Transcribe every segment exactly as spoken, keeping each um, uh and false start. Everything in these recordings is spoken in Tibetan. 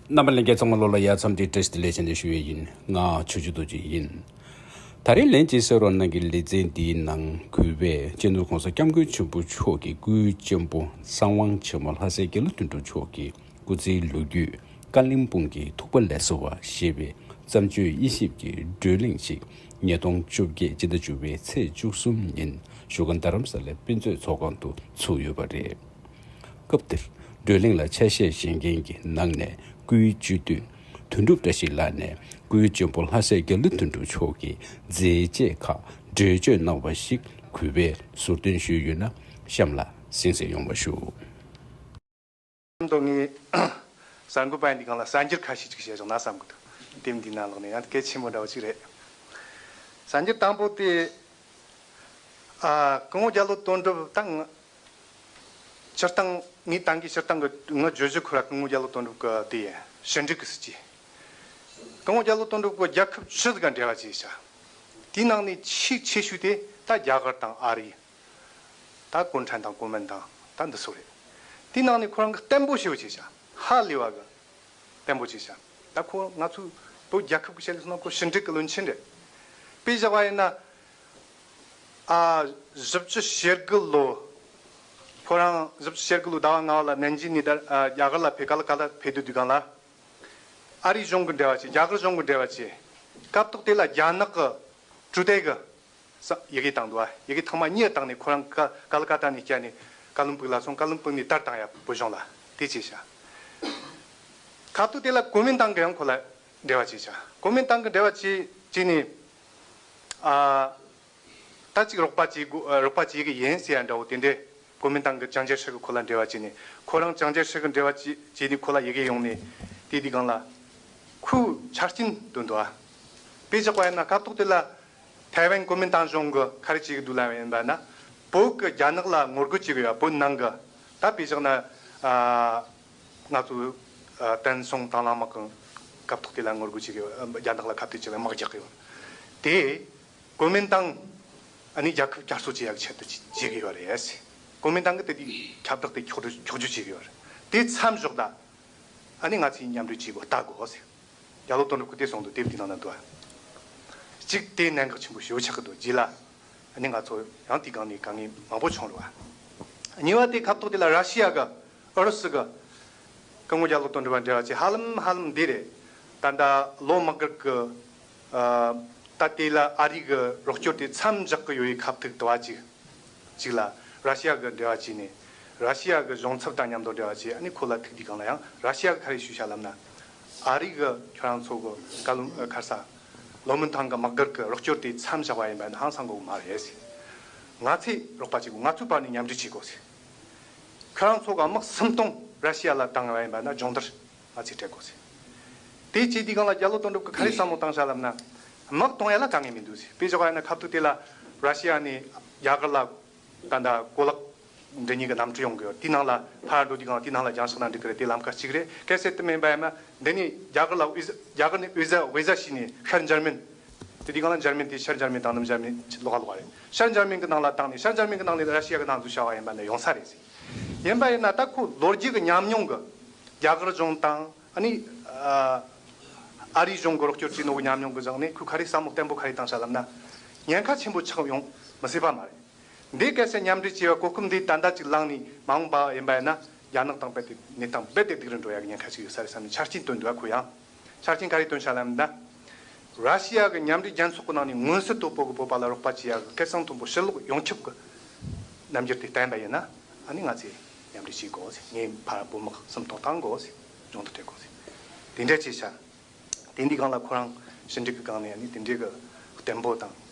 རྣམ་པ་ལྷན་རྒྱས་ཚང་མ་ལོ་ལ་ཡ་མཚམས་འདི་བཀྲ་ཤིས་བདེ་ལེགས་ཞུ་ཡས་ཡིན། ང་ཆོས་རྗེ་རྡོ་རྗེ་ཡིན། ད་རིང་ལན་གཅིག་གསན་རོགས་གནང་གི་ལེ་ཚན་འདིའི་ནང་གུས་པས་སྤྱི་ནོར་༸གོང་ས་༸སྐྱབས་མགོན་ཆེན་པོ་མཆོག་གི་སྐུའི་གཅེན་པོ་གསང་བ་ཆེན་མོ་ལྷ་སྲས་དགེ་ལེགས་དོན་གྲུབ་མཆོག་གི་སྐུ་ཚེའི་ལོ་རྒྱུས། བཀའ་བློན་སྤུན་གྱི་ཐུགས་པ་ལས་གསོལ་བ་ཞེས་པའི་བརྩམས་ཆོས་དབྱེ་ཞིབ་ཀྱི་བགྲོ་གླེང་ཞིག་ཉིས་སྟོང་བཅོ་བརྒྱད་སྤྱི་ཟླ་བཅུ་པའི་ཚེས་བཅུ་གསུམ་ཉིན་བཞུགས་སྒར་རྡ་རམ་ས་ལའི་དཔེ་མཛོད་ཚོགས་ཁང་དུ་ཚུགས་ཡོད་པ་རེད། སྐབས་དེར་བགྲོ་གླེང་ལ་ཆ་ཤས་བཞེས་མཁན་གྱི་ནང་ནས་སྐུའི་སྤྱི་འཐུས་དོན་གྲུབ་བཀྲ་ཤིས་ལགས་ནས་སྐུའི་གཅེན་པོ་ལྷ་སྲས་དགེ་ལེགས་དོན་གྲུབ་མཆོག་གི་མཛད་རྗེས་ཁག་འགྲེལ་བརྗོད་གནང་བ་ཞིག་གུས་པས་ཟུར་འདོན་ཞུས་ཡོད་ན་གཤམ་ལ་གསན་གཟིགས་ཡོང་བ་ཞུ། མདོ་ངས་གསར་འགོད་པ་ཡིན་དུས་སྒང་ལ་གསར་འགྱུར་ཁ་ཤས་ཅིག་བཤད་བཞག་ན་བསམ་གི་འདུག་དེབ་འདིའི་ནང་ལོགས་ནས་ཡང་གལ་ཆེན་པོ་འདྲ་བོ་ཅིག་རེད། གསར་འགྱུར་དང་པོ་དེ། ཨ། སྐུ་ངོ་རྒྱ་ལོ་དོན་གྲུབ་དང་། སྤྱིར་བཏང་ངས་བཏང་གི་སྤྱིར་བཏང་གི་ངའི་བརྗོད་གཞི་ཁོ་ར་སྐུ་ངོ་རྒྱ་ལོ་དོན་གྲུབ་ཀྱི་དེ་ཕྱི་འབྲེལ་གྱི་སྲིད་ཇུས། སྐུ་ངོ་རྒྱ་ལོ་དོན་གྲུབ་ཀྱིས་རྒྱལ་ཁབ་བཅུ་ཟིག་ག་འབྲེལ་བ་བྱས་ཤག་དེའི་ནང་ནས་ཆེས་ཆེ་ཤོས་དེ་ད་རྒྱ་གར་དང་ཨ་རི། ད་གུང་ཁྲན་དང་གོ་མིན་ཏང་ད་འདི་ཚོ་རེད། དེའི་ནང་ནས་ཁོ་རང་གིས་བརྟན་པོ་ཞེ་པོ་བྱས་ཤག་ཧ་ལས་པ་གི་བརྟན་པོ་བྱས་ཤག་ད་ཁོ་ང་ཚོའི་བོད་རྒྱལ་ཁབ་ཀྱི་ཆ་ནས་སོང་ན་ཁོ་ཕྱི་འབྲེལ་གྱི་བློན་ཆེན་རེད། དཔེ་བཞག་པ་ཡིན་ན། ཨ། བཞི་བཅུ་ཞེ་དགུ་ལོ། ཁོ་རང་བཞི་བཅུ་ཞེ་དགུ་ལོའི་ཟླ་བ་ལྔ་པ་ལ་ནན་ཅིང་ནས་ད་རྒྱ་གར་ལ་ཕེབས། ཀ་ལ་ཀ་ཏ་ཕེབས་དུས་དུས་སྒང་ལ། ཨ་རིའི་གཞུང་གི་འབྲེལ་བ་བྱས། རྒྱ་གར་གཞུང་གི་འབྲེལ་བ་བྱས། སྐབས་ཐོག་དེ་ལ་རྒྱ་ནག་གི་ཀྲུའུ་ཏེ་གི་ས་ཡི་གེ་བཏང་འདུག་ཡི་གེ་ཐེངས་མ་གཉིས་བཏང་ནས་ཁོ་རང་ཀ་ཀ་ལ་ཀ་ཏ་ནས་བསྐྱལ་ནས་ཀ་ལོན་སྦུག་ལ་སོང་། ཀ་ལོན་སྦུག་ནས་དར་བཏང་ཡ་བོད་གཞུང་ལ་དེ་བྱས་ཤག་སྐབས་ཐོག་དེ་ལ་གོ་མིན་ཏང་གི་ཡང་ཁོ་ལ་འབྲེལ་བ་བྱས་ཤག་གོ་མིན་ཏང་གི་འབྲེལ་བ་བྱས་བྱས་ནས། ཨ། ད་ཅིག་རོགས་པ་བྱེད་དགོས། རོགས་པ་བྱེད་གི་ཡིན་ཟེར་ཡ་འདྲ་བོ་དེ་འདྲས་གོ་མིན་ཏང་གི་ཅང་ཅེ་ཧྲི་གིས་ཁོ་ལ་འབྲེལ་བ་བྱས་ནས། ཁོ་རང་ཅང་ཅེ་ཧྲི་གིས་འབྲེལ་བ་བྱས་བྱས་ནས་ཁོ་ལ་ཡི་གེ་ཡོང་ནས། དེ་དུས་སྒང་ལ་ཁོས་ཆ་རྐྱེན་བཏོན་འདུག་དཔེ་བཞག་པ་ཡིན་ན་སྐབས་ཐོག་དེ་ལ་ཐའེ་ཝན་གོ་མིན་ཏང་གཞུང་གིས་ག་རེ་བྱེད་གི་འདུག་ལབ་པ་ཡིན་པ་ན། བོད་ཀྱིས་རྒྱ་ནག་ལ་ངོ་རྒོལ་བྱེད་གི་ཡོད། བོད་ནང་གི་ད་དཔེ་བཞག་ན། ཨ། ང་ཚོ། ཨ། བསྟན་སྲུང་དང་བླངས་དམག་གི་སྐབས་ཐོག་དེ་ལ་ངོ་རྒོལ་བྱེད་གི་ཡོད། རྒྱ་ནག་ལ་ཁ་གཏད་བྱེད་ལ་དམག་རྒྱག་གི་ཡོད། དེ་གོ་མིན་ཏང་ཨ་ནི་རྒྱལ་ཁབ་བསྐྱར་གསོ་བྱེད་ཡག་ཆེད་དུ་བྱེད་གི་ཡོད་རེད། གོ་མིན་ཏང་གིས་དེ་དུས་ཁྱབ་བསྒྲགས་དེ་འཁྱོག་བརྗོད་འཁྱོག་བརྗོད་བྱེད་གི་ཡོད་རེད། དེ་མཚམས་འཇོག་ད་ཨ་ནི་ང་ཚོས་མཉམ་འབྲེལ་བྱེད་དགོས། ལྟ་དགོས་ཟེར། རྒྱ་ལོ་དོན་གྲུབ་ཀྱིས་དེ་གསུངས་འདུག་དེབ་དེའི་ནང་ན་འདུག་གཅིག་དེ་གནད་འགག་ཆེན་པོ་ཞེ་པོ་ཆགས་ཀྱི་འདུག་རྗེས་ལ་ཨ་ནི་ང་ཚོ་ཡང་དེའི་སྒང་ནས་དཀའ་ངལ་མང་པོ་བྱུང་རེད་བ། གཉིས་པ་དེ་སྐབས་ཐོག་དེ་ལ་ར་ཤི་ཡ་གི། ཨུ་རུ་སུ་གི་སྐུ་ངོ་རྒྱ་ལོ་དོན་གྲུབ་འབྲེལ་བ་བྱས། ཧ་ལམ་ཧ་ལམ་འདི་རེད། ད་ལྟ་ལོ་མ་སྒར་གི། ཨ། ད་དེ་ལ་ཨ་རི་གི་རོགས་སྐྱོར་དེ་མཚམས་འཇོག་གི་ཡོད་པའི་སྐབས་ཐོག་དུ་བ་ཅིག་ཅིག་ལ་ར་ཤི་ཡ་གི་འབྲེལ་བ་བྱས་ནས། ར་ཤི་ཡ་གི་གཞུང་ཚབ་དང་མཉམ་དུ་འབྲེལ་བ་བྱས། ཨ་ནི་ཁོ་ལ་ཐུག་དུས་སྒང་ལ་ཡང་ར་ཤི་ཡ་གི་ག་རེ་ཞུས་ཤག་ལབ་ན། ཨ་རི་གི་ཁྱོད་རང་ཚོ་གི་བཀའ་བློན། ཨ། ག་རེ་ཟེར། ལོ་མུན་ཐང་གི་དམག་སྒར་གི་རོགས་སྐྱོར་དེ་མཚམས་བཞག་པ་ཡིན་པ་ནི་ཧང་སང་དགོས་མ་རེད་ཟེར། ང་ཚོས་རོགས་པ་བྱེད་དགོས། ང་ཚོའི་བར་ནས་མཉམ་འབྲེལ་བྱེད་དགོས་ཟེར། ཁྱོད་རང་ཚོ་གི་དམག་སུམ་སྟོང་ར་ཤི་ཡ་ལ་བཏང་བ་ཡིན་པ་ན་སྦྱོང་བརྡར་ང་ཚོས་སྤྲད་དགོས་ཟེར། དེ་བྱས་དུས་སྒང་ལ་རྒྱ་ལོ་དོན་གྲུབ་ཀྱིས་ག་རེ་བསམ་བློ་བཏང་ཤག་ལབ་ན། དམག་གཏོང་ཡ་ལ་དཀའ་ངལ་མི་འདུག་ཟེར། དཔེ་བཞག་པ་ཡིན་ན་སྐབས་ཐོག་དེ་ལ་ར་ཤི་ཡ་ནས་རྒྱ་གར་ལ་ད་ལྟ་གོ་ལག་འདྲེན་མཁན་གྱི་གནམ་གྲུ་ཡོང་གི་ཡོད། དེའི་ནང་ལ་ཕར་འགྲོ་དུས་སྒང་དེའི་ནང་ལ་རྒྱང་ཤག་ནང་འགྲིག་གི་རེད། དེ་ལམ་ཁ་གཅིག་རེད། གལ་སྲིད་དེ་མིན་པ་ཡིན་ན་འདི་ནས་རྒྱ་གར་ལ་ཝི་ཟ། རྒྱ་གར་ནས་ཝི་ཟ། ཝི་ཟ་ཞུས་ནས་ཤར་འཇར་མན། དེ་དུས་སྒང་ལ་འཇར་མན་དེ་ཤར་འཇར་མན་དང་ནུབ་འཇར་མན་ལོགས་ཀ་ལོགས་ཀ་རེད། ཤར་འཇར་མན་གྱི་ནང་ལ་བཏང་ནས་ཤར་འཇར་མན་གྱི་ནང་ནས་ར་ཤི་ཡ་གི་ནང་འཛུལ་བྱ་བ་ཡིན་པ་ནི་ཡོང་ས་རེད་ཟེར། ཡིན་པ་ཡིན་ན་ད་ཁོ་ལོ་རྒྱུས་ཀྱི་ཉམས་མྱོང་གི། རྒྱ་གར་གཞུང་དང་ཨ་ནི། ཨ། ཨ་རིའི་གཞུང་གི་རོགས་སྐྱོར་བྱས་ནོ་གི་ཉམས་མྱོང་གི་བཞག་ནས་ཁོས་ག་རེ་བསམ་བློ་བརྟན་པོ་ག་རེ་བཏང་ཤག་ལབ་ན། ཉེན་ཁ་ཆེན་པོ་ཆགས་ཡོང་མི་སྲིད་པ་མ་རེད། འདི་གལ་སྲིད་མཉམ་འབྲེལ་བྱས་པ་གོ་སྐབས་འདི་ད་ལྟ་ཅིག་བླངས་ནས་མ་འོངས་པ་ཡིན་པ་ཡིན་ན་རྒྱ་ནག་དང་རྦད་དེ་གནས་སྟངས་རྦད་དེ་སྡུག་རུ་འགྲོ་ཡག་གི་ཉེན་ཁ་ཅིག་ཡོད་ས་རེད་བསམ་ནས་ཆ་རྐྱེན་བཏོན་འདུག་ཁོ་ཡང་། ཆ་རྐྱེན་ག་རེ་བཏོན་ཤག་ལབ་ན། ར་ཤི་ཡ་གི་མཉམ་འབྲེལ་རྒྱལ་ཚོགས་ཀྱི་ནང་ནས་མངོན་གསལ་དོད་པོ་གི་བོད་པ་ལ་རོགས་པ་བྱེད་ཡག་གི་སྐད་གསང་མཐོན་པོ་ཕྱིར་ལོག་ཡོང་ཁྱབ་གི་རྣམ་འགྱུར་དེ་བསྟན་པ་ཡིན་ན། ཨ་ནི་ང་ཚོས་མཉམ་འབྲེལ་བྱེད་དགོས་ཟེར། ངས་ཕར་བོད་དམག་སུམ་སྟོང་བཏང་དགོས་ཟེར། སྦྱོང་བརྡར་སྤྲད་དགོས་ཟེར། དེ་འདྲ་བྱས་ཤག་དེ་འདི་སྒང་ལ་ཁོ་རང་ཕྱི་འབྲེལ་གྱི་སྒང་ནས་ཨ་ནི་དེ་འདྲའི་གི་བརྟན་པོ་དང་།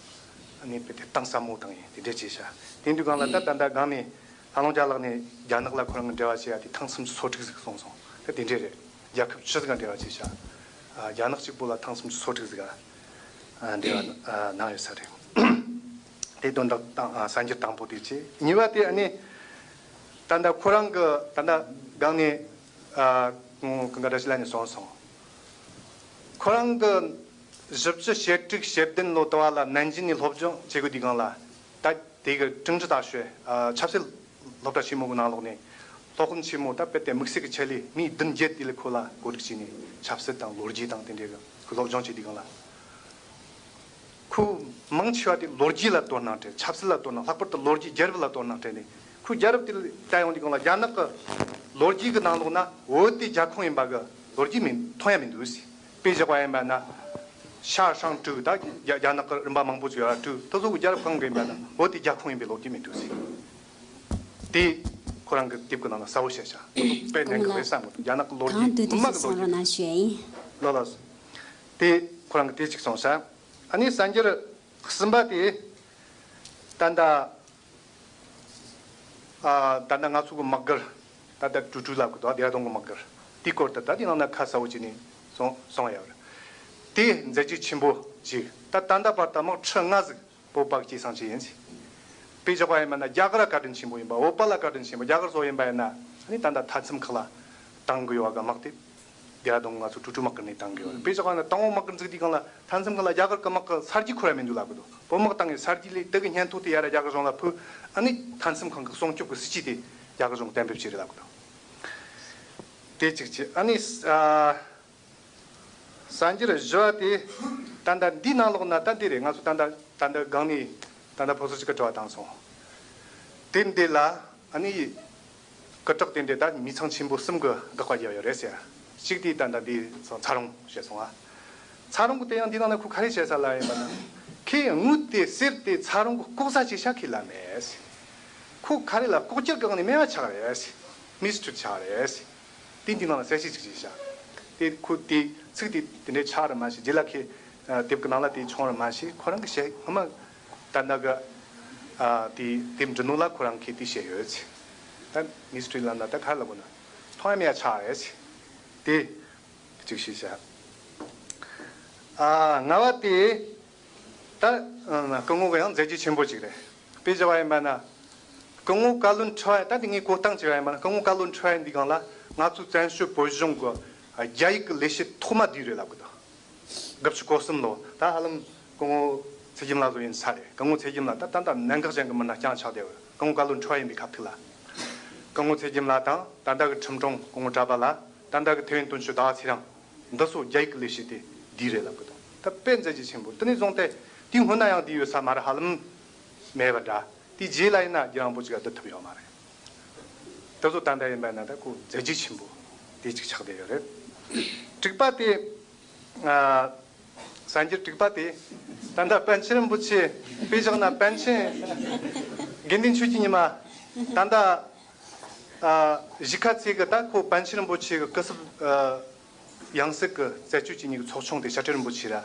ཨ་ནི་དཔེ་དེ་གཏིང་ཟབ་མོ་དང་ཡིན་དེ་འདྲ་བྱས་ཤག་དེ་འདི་སྒང་ལ་ད་ད་ལྟ་སྒང་ནས་ལྷ་ལུང་རྒྱ་ལགས་ནས་རྒྱ་ནག་ལ་ཁོ་རང་གི་འབྲེལ་བ་བྱེད་ཡ་དེ་ཐེངས་སུམ་ཅུ་སོ་དྲུག་ཟིག་སོང་སོང་། ད་དེ་འདྲ་རེད། རྒྱལ་ཁབ་བཅུ་ཟིག་ག་འབྲེལ་བ་བྱས་ཤག་ཨ། རྒྱ་ནག་གཅིག་པོ་ལ་ཐེངས་སུམ་ཅུ་སོ་དྲུག་ཟིག་ག་ཨ། འབྲེལ་བ། ཨ། གནང་ཡོད་ས་རེད། དེ་དོན་དག་དང་། ཨ། གསར་འགྱུར་དང་པོ་དེ་བྱས། གཉིས་པ་དེ་ཨ་ནི་ད་ལྟ་ཁོ་རང་གི་ད་ལྟ་སྒང་ནས། ཨ། གང་ག་འདྲ་ཞིག་ལ་ནི་སོང་སོང་། ཁོ་རང་གི་བཞི་བཅུ་ཞེ་དྲུག་ཞེ་བདུན་ལོ་དུ་བ་ལ་ནན་ཅིང་ནས་སློབ་སྦྱོང་བྱེད་དགོས་དུས་སྒང་ལ། ད་དེ་གི་ཀྲུང་ཅི་ཏ་ཤོས། ཨ། ཆབ་སྲིད་སློབ་གྲྭ་ཆེན་མོ་གི་ནང་ལོགས་ནས་ སློབ་དཔོན་ཆེན་མོ་ད་དཔེ་དེ་དམིགས་བསལ་གྱི་ཆེད་ལས་མི་བདུན་བརྒྱད་དེ་ལས་ཁོ་ལ་གོ་སྒྲིག་བྱས་ནས་ཆབ་སྲིད་དང་ལོ་རྒྱུས་དང་དེ་འདྲའི་གི་སློབ་སྦྱོང་བྱེད་དུས་སྒང་ལ། ཁོ་མང་ཆེ་བ་དེ་ལོ་རྒྱུས་ལ་དོ་སྣང་སྤྲད། ཆབ་སྲིད་ལ་དོ་སྣང་། ལྷག་པར་དུ་ལོ་རྒྱུས་རྒྱལ་རབས་ལ་དོ་སྣང་སྤྲད་ནས། ཁོས་རྒྱལ་རབས་དེ་ལྟ་ཡོང་དུས་སྒང་ལ་རྒྱ་ནག་གི་ལོ་རྒྱུས་ཀྱི་ནང་ལོགས་ན་བོད་དེ་རྒྱ་ཁོངས་ཡིན་པ་གི་ལོ་རྒྱུས་མིན་མཐོང་ཡ་མི་འདུག་ཟེར། དཔེ་བཞག་པ་ཡིན་པ་ན། ཤ་ཧྲང་ཀྲུའུ་ད་རྒྱ་རྒྱ་ནག་གི་རིམ་པ་མང་པོ་ཅིག་ཡོད་ར། ཀྲུའུ་དེ་ཚོ་གི་རྒྱལ་རབས་གང་གི་ཡིན་པ་ན་བོད་དེ་རྒྱ་ཁོངས་ཡིན་པའི་ལོ་རྒྱུས་མི་འདུག་ཟེར། དེ་ཁོ་རང་གི་དེབ་ཀྱི་ནང་ན་གསལ་བོ་བཤད་ཤག་དཔེ་གནད་འགག་རེད་བསམ་གི་འདུག་རྒྱ་ནག་གི་ལོ་རྒྱུས་མི་མང་གི་ལོ་རྒྱུས། ལགས་ལགས། དེ་ཁོ་རང་གི་དེ་གཅིག་སོང་ཤག་ཨ་ནི་གསར་འགྱུར་གསུམ་པ་དེ་ད་ལྟ། ཨ། ད་ལྟ་ང་ཚོ་གི་དམག་སྒར། ད་ལྟ་ཀྲུའུ་ཀྲུའུ་ལབ་གི་འདུག་ཌེ་ར་ལྡུན་གི་དམག་སྒར། དེའི་སྐོར་དུ་ད་དེ་ནང་ན་ཁ་གསལ་བོ་བྱས་ནས་གསུངས་གསུངས་ཡོད་རེད། དེ་མཛད་རྗེས་ཆེན་པོ་ཞིག་ད་ད་ལྟ་བར་དུ་དམག་ཁྲི་ལྔ་ཟིག་བོད་པ་གི་སྐྱེད་སྲིང་བྱས་ཡིན་ཟེར། དཔེ་བཞག་པ་ཡིན་པ་ན་རྒྱ་གར་བཀའ་དྲིན་ཆེན་པོ་ཡིན་པ། བོད་པ་ལ་བཀའ་དྲིན་ཆེན་པོ། རྒྱ་གར་བཟོ་ཡིན་པ་ཡིན་ན། ཨ་ནི་ད་ལྟ་མཐའ་མཚམས་ཁག་ལ་བཏང་གི་ཡོད་པ་གི་དམག་དེ། རྒྱ་དང་ང་ཚོ་ཀྲུའུ་ཀྲུའུ་དམག་གི་ནས་བཏང་གི་ཡོད་རེད། དཔེ་བཞག་པ་ན་དང་པོ་དམག་སྒར་འཛུགས་དུས་སྒང་ལ་མཐའ་མཚམས་ཁག་ལ་རྒྱ་གར་གི་དམག་གི་གསར་བརྗེ་ཁོ་ར་མི་འདུག་ལབ་གི་འདུག་བོད་དམག་བཏང་ངས་གསར་བརྗེ་ལས་དེ་གི་སྙན་ཐོ་དེ་ཡར་རྒྱ་གར་གཞུང་ལ་ཕུལ། ཨ་ནི་མཐའ་མཚམས་ཁང་གི་སྲུང་སྐྱོབ་ཀྱི་སྲིད་ཇུས་དེ་རྒྱ་གར་གཞུང་གཏན་འབེབས་བྱས་རེད་ལབ་གི་འདུག་དེ་གཅིག་བྱས། ཨ་ནི་ཨ། གསར་འགྱུར་བཞི་བ་དེ་ད་ལྟ་འདིའི་ནང་ལོགས་ན་ད་འདི་རེད། ང་ཚོ་ད་ལྟ་ད་ལྟ་སྒང་ནས་ད་ལྟ་ཕོ་སོ་ཅིག་གི་དྲི་བ་བཏང་སོང་། དེ་འདི་ལ་ཨ་ནི་སྐུ་དྲག་དེ་འདྲས་ད་མི་ཚང་ཆེན་པོ་གསུམ་གི་དགག་པ་བརྒྱབ་ཡོད་རེད་ཟེར། གཅིག་དེ་ད་ལྟ་འདི་ཚ་རུང་བཤད་སོང་ཨ། ཚ་རུང་གི་དེ་ཡང་འདི་ནང་ན་ཁོ་ག་རེ་བཤད་ས་ལ་ཡིན་པ་ན། ཁོས་དངུལ་དེ་གསེར་དེ་ཚ་རུང་གི་ལྐོག་ཟ་བྱས་ཤག་ཁོས་ལབ་མེད་ཟེར། ཁོ་ག་རེ་ལ་ལྐོག་གྱུར་གི་ངང་ནས་སྨེ་བ་ཆགས་རེད་ཟེར། མི་སི་ཊི་རི་ཆགས་རེད་ཟེར། དེ་འདི་ནང་ལ་གསལ་བཤད་ཅིག་བྱས་ཤག་དེ་ཁོ་དེ་ཚིག་དེ་དེ་འདྲའི་ཆགས་རེད་མ་ཤེས། རྗེས་ལ་ཁོས་ཨ་དེབ་ཀྱི་ནང་ལ་དེ་བྱུང་རེད་མ་ཤེས། ཁོ་རང་གི་བཤད་སྔ་མ་ད་ལྟ་གི་ཨ་དེ་དེབ་འབྲི་ནོ་ལ་ཁོ་རང་གིས་དེ་བཤད་ཡོད་ཟེར། ད་མི་སི་ཊི་རི་ལབ་ན་ད་ག་རེ་ལབ་དགོས་ན། མཐོང་ཡ་མེད་ཡ་ཆགས་རེད་ཟེར། དེ་གཅིག་བཤད་ཤག་ཨ་ལྔ་བ་དེ། ད་སྐུ་ངོ་གི་ཡང་མཛད་རྗེས་ཆེན་པོ་ཅིག་རེད། དཔེ་བཞག་པ་ཡིན་པ་ན། སྐུ་ངོ་བཀའ་བློན་ཁྲི་པ། ད་དེ་ངས་གོ་སྟངས་བྱས་པ་ཡིན་པ་ན། སྐུ་ངོ་བཀའ་བློན་ཁྲི་པ་འདི་སྒང་ལ་ང་ཚོའི་བཙན་བྱོལ་བོད་གཞུང་གི་རྒྱ་ཡིག་གི་ལས་བྱེད་ཐོག་མ་དེ་རེད་ལབ་གི་འདུག་དགུ་བཅུ་གོ་གསུམ་ལོ། ད་ཧ་ལམ་སྐུ་ངོ་ཚེ་རྒྱམ་ལགས་ཚོ་ཡིན་ས་རེད། སྐུ་ངོ་ཚེ་རྒྱམ་ལགས་ད་ད་ལྟ་གནད་འགག་ཅན་གྱི་མི་སྣ་རྐྱང་ཆགས་བསྡད་ཡོད། སྐུ་ངོ་བཀའ་བློན་ཁྲི་པ་ཡིན་པའི་ཁ་ཐུག་ལ། སྐུ་ངོ་ཚེ་རྒྱམ་ལགས་དང་ད་ལྟ་གི་ཁྲིམས་དྲུང་སྐུ་ངོ་གྲྭ་པ་ལགས། ད་ལྟ་གི་ཐེ་ཝན་དོན་གཅོད་ཟླ་བ་ཚེ་རིང་། འདི་ཚོ་རྒྱ་ཡིག་གི་ལས་བྱེད་དེ་འདི་རེད་ལབ་གི་འདུག་ད་དཔེ་མཛད་རྗེས་ཆེན་པོ། དེ་ནས་བཟུང་སྟེ་དེའི་སྔོན་ན་ཡང་འདི་ཡོད་ས་མ་རེད། ཧ་ལམ་མེད་པ་འདྲ། དེའི་རྗེས་ལ་ཡིན་ན་རྒྱལ་བ་རིན་པོ་ཆེ་ག་བསྡུ་ཐུབ་ཡོད་མ་རེད། དེ་ཚོ་ད་ལྟ་ཡིན་པ་ན་ད་ཁོ་མཛད་རྗེས་ཆེན་པོ་དེ་གཅིག་ཆགས་བསྡད་ཡོད་རེད། དྲུག་པ་དེ། ཨ། གསར་འགྱུར་དྲུག་པ་དེ། ད་ལྟ་པཎ་ཆེན་རིན་པོ་ཆེ། དཔེ་བཞག་ན་པཎ་ཆེན་དགེ་འདུན་ཆོས་ཀྱི་ཉི་མ། ད་ལྟ་ཨ་གཞིས་ཀ་རྩེ་གི་ད་ཁོ་པཎ་ཆེན་རིན་པོ་ཆེ་གི་སྐུ་ཚབ་ཨ་ཡང་སྲིད་གི་རྩད་གཅོད་བྱེད་མཁན་གི་ཚོགས་ཆུང་དེ་བཤད་སྤྲུལ་རིན་པོ་ཆེ་ར།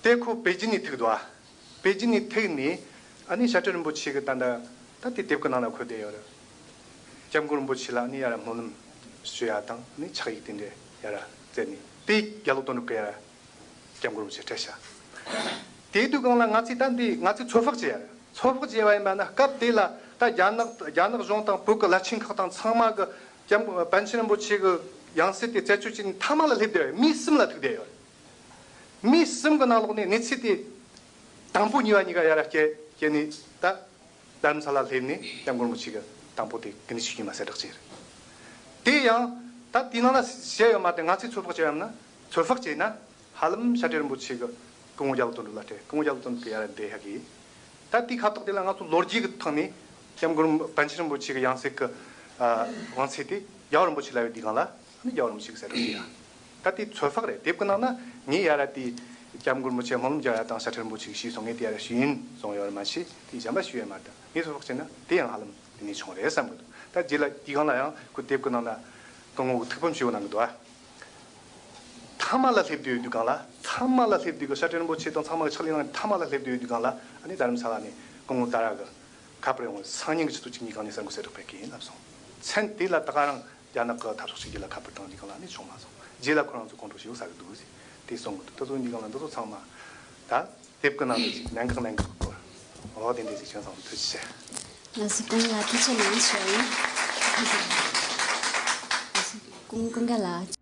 དེ་ཁོ་པེ་ཅིན་ནས་ཐུག་འདུག་ཨ། པེ་ཅིན་ནས་ཐུག་ནས་ཨ་ནི་བཤད་སྤྲུལ་རིན་པོ་ཆེ་གི་ད་ལྟ་ད་དེ་དེབ་གི་ནང་ལ་འཁོད་བསྡད་ཡོད་རེད། སྐྱབས་མགོན་རིན་པོ་ཆེ་ལ་ཨ་ནི་ཡར་སྨོན་ལམ་ཞུ་ཡ་དང་ཨ་ནི་ཕྱག་ཡིག་དེ་འདྲ་ཡར་བསྩལ་ནས་དེ་རྒྱ་ལོ་དོན་གྲུབ་ཀྱིས་ཡར་སྐྱབས་མགོན་རིན་པོ་ཆེ་སྤྲད་ཤག་དེ་དུས་སྒང་ལ་ང་ཚོས་ད་འདི་ང་ཚོས་ཚོད་དཔག་བྱས་ཡ་རེད། ཚོད་དཔག་བྱས་པ་ཡིན་པ་ན་སྐབས་དེ་ལ་ད་རྒྱ་ནག་རྒྱ་ནག་གཞུང་དང་བོད་ཀྱི་བླ་ཆེན་ཁག་དང་ཚང་མ་གི་སྐྱབས་པཎ་ཆེན་རིན་པོ་ཆེ་གི་ཡང་སྲིད་དེ་རྩད་གཅོད་བྱས་ནས་མཐའ་མ་ལ་སླེབས་བསྡད་ཡོད་རེད། མི་གསུམ་ལ་ཐུག་བསྡད་ཡོད་རེད། མི་གསུམ་གི་ནང་ལོགས་ནས་གནས་ཚུལ་དེ་དང་པོ་གཉིས་པ་གཉིས་ཀ་ཡར་སྐྱེལ་སྐྱེལ་ནས་ད་རྡ་རམ་ས་ལ་སླེབས་ནས་སྐྱབས་མགོན་རིན་པོ་ཆེ་གི་དང་པོ་དེ་དགེ་འདུན་ཆོས་ཀྱི་ཉི་མ་གསལ་བསྒྲགས་བྱས་རེད། དེ་ཡང་ད་དེའི་ནང་ལ་བཤད་ཡོད་མ་རེད། ང་ཚོས་ཚོད་དཔག་བྱས་ཡོད་ན་ཚོད་དཔག་བྱས་ན་ཧ་ལམ་བཤད་སྤྲུལ་རིན་པོ་ཆེ་གི་སྐུ་ངོ་རྒྱ་ལོ་དོན་གྲུབ་ལ་སྤྲད། སྐུ་ངོ་རྒྱ་ལོ་དོན་གྲུབ་ཀྱིས་ཡར་འདེད་ཡག་གི། ད་དེའི་ཁ་ཐོག་དེ་ལ་ང་ཚོ་ལོ་རྒྱུས་ཀྱི་ཐོག་ནས་སྐྱབས་མགོན་པཎ་ཆེན་རིན་པོ་ཆེ་གི་ཡང་སྲིད་ཀྱི་ཨ་དབང་ཚད་དེ་རྒྱལ་བ་རིན་པོ་ཆེ་ལ་ཡོད་དུས་སྒང་ལ་ཨ་ནི་རྒྱལ་བ་རིན་པོ་ཆེ་གིས་གསལ་བསྒྲགས་བྱས་ཡ། ད་དེ་ཚོད་དཔག་རེད། དེབ་ཀྱི་ནང་ན་ངས་ཡར་ར་དེ་སྐྱབས་མགོན་རིན་པོ་ཆེ་སྨོན་ལམ་རྒྱག་ཡ་དང་བཤད་སྤྲུལ་རིན་པོ་ཆེ་གིས་ཞུས་སོང་། ངས་དེ་ཡར་ར་ཞུས་ཡིན་གསུངས་ཡོད་རེད་མ་གཞི་དེ་གཞན་པ་ཞུས་ཡོད་མ་རེད། ངས་ཚོད་དཔག་བྱས་ན་དེ་ཡང་ཧ་ལམ་དེ་ནས་བྱུང་རེད་བསམ་གི་འདུག་ད་རྗེས་ལ་དེའི་སྒང་ལ་ཡང་ཁོ་དེབ་ཀྱི་ནང་ན་སྐུ་ངོ་གིས་ཐུགས་ཕམ་ཞེ་པོ་གནང་གི་འདུག་ཨ། མཐའ་མ་ལ་སླེབས་བསྡད་ཡོད་དུས་སྒང་ལ། མཐའ་མ་ལ་སླེབས་བསྡད་གི་བཤད་སྤྲུལ་རིན་པོ་ཆེ་དང་ཚང་མ་གི་ཕྱག་ལས་གནང་མཐའ་མ་ལ་སླེབས་བསྡད་ཡོད་དུས་སྒང་ལ་ཨ་ནི་རྡ་རམ་ས་ལ་ནས་སྐུ་ངོ་ད་ར་གི་ཁ་པར་ཡོང་སང་ཉིན་གི་ཆུ་ཚོད་བཅུ་གཉིས་སྒང་ནས་གསར་འགོད་གསལ་བསྒྲགས་སྤེལ་གི་ཡིན་ལབ་སོང་། མཚན་དེ་ལ་ད་ག་རང་རྒྱ་ནག་གི་འཐབ་ཕྱོགས་གཅིག་གྱུར་ལ་ཁ་པར་བཏང་དུས་སྒང་ལ་ཨ་ནི་བྱུང་མ་སོང་། རྗེས་ལ་ཁོ་རང་ཚོ་ཁོང་ཁྲོ་ཞེ་པོ་ཟ་གི་འདུག་ཟེར་དེ་གསུང་གི་འདུག་ད་གཟོད་འདི་སྒང་ལ་འདི་ཚོ་ཚང་མ་ད་དེབ་ཀྱི་ནང་ནས་ཅིག་གནད་འགག་གནད་འགག་གི་སྐོར། འོ་དེ་འདྲ་ཞིག་བྱུང་སོང་། ཐུགས་རྗེ་ཆེ། ལགས་སོ། སྐུ་ངོ་ལགས་ཐུགས་རྗེ་གནང་ཞུ་ཡ་ཡིན། ལགས་སོ། སྐུ་ངོ་ཀུན་དགའ་ལགས།